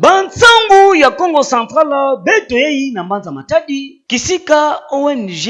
Bansangu ya Kongo Central beto yei na Mbanza Matadi kisika ONG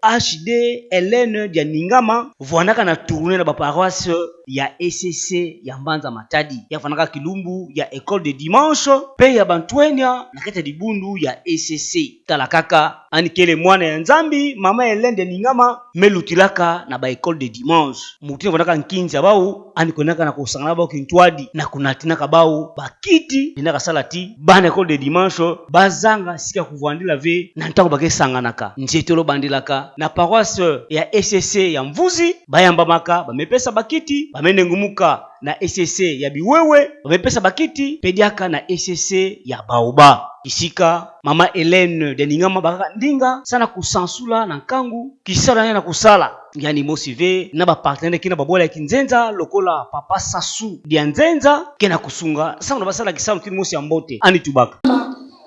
HDLN dia Ningama vwanaka na tournée na ba paroisse ya ECC ya Mbanza Matadi ya vwanaka kilumbu ya Ecole de Dimanche pe ya Bantwenya na kati ya libundu ya ECC. Tala kaka anikele mwana ya Nzambi mama Hélène de Ningama melutilaka na ba Ecole de Dimanche mutu vwanaka nkinzi bau anikonaka na kosangana bao kintwadi na kunatinaka bao bakiti binaka sala ti bana Ecole de Dimanche bazanga sika kuvandila ve na ntango bakesanganaka nzete olobandelaka na paroisse ya ECC ya Mvuzi bayambamaka bamepesa bakiti bamenengumuka na ECC ya Biwewe bamepesa bakiti pediaka na ECC ya Baoba isika mama Hélène de Ningama bakaka ndinga sana kusansula na nkangu kisala ya na kusala yani mosive na ba partenaire kina babola ya kinzenza lokola papa Sasu dia nzenza kena kusunga sango na basala kisalo kini mosi ya mbote ani tubaka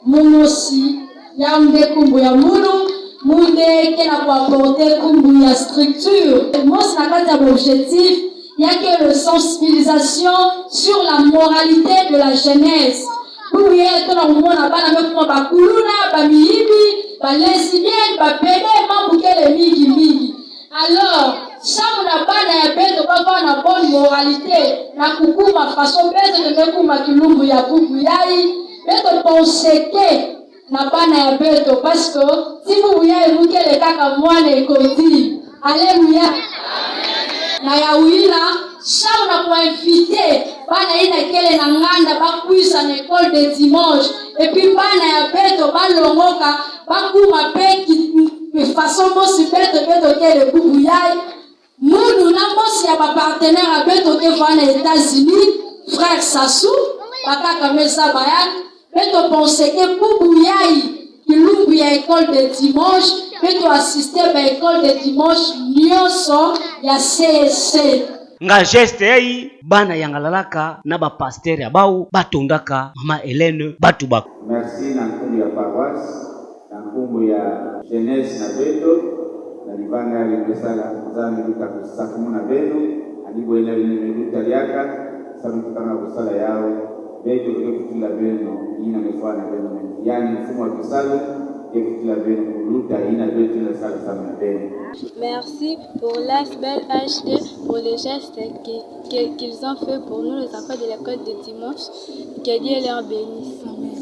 mumosi ya nde kumbu ya munu munde kena kuapporter kumbu ya structure mosi na kati ya objectif yake le sensibilisation sur la moralité de la jeunesse pour ye tona kumona bana mekuma bakuluna bamiyibi ba lesbienne ba pede mambukele mingi mingi. Alors samu na bana ya beto bava na bonne moralité na kukuma façon beto temekuma kilumbu ya bubu yai beto penseke na bana ya beto parce que ti bubu yai mukele kaka mwana ekoti. Alléluia. Na ya wila samu na kuinvite bana ina kele na nganda bakwisa na école de dimanche et puis bana ya beto balongoka bakuma pe façon mosi beto beto kele bubu yai munu na mosi ya ba partenaire ya beto ke va na États-Unis frère Sassou bakaka mesa bayak beto pense que bubu yai kilumbu ya école de dimanche beto assister ba école de dimanche nyonso ya CSC. Nga geste yai bana yangalalaka na ba pasteur ya bau batondaka mama Hélène batubaka. Merci na nkumbu ya paroisse na nkumbu ya jeunesse na beto na libanga ya limesala nzambe luta kusakumu na beno alibwena limeluta liaka sabu tutanga kusala yao beto kutula beno ina mefana beno yani mfumo wa kisalu kutula beno kuluta ina beto na sala sama na beno. Merci pour l'ASBL HD pour les gestes qu'ils ont fait pour nous les enfants de l'école de dimanche. Que Dieu leur bénisse. Amen.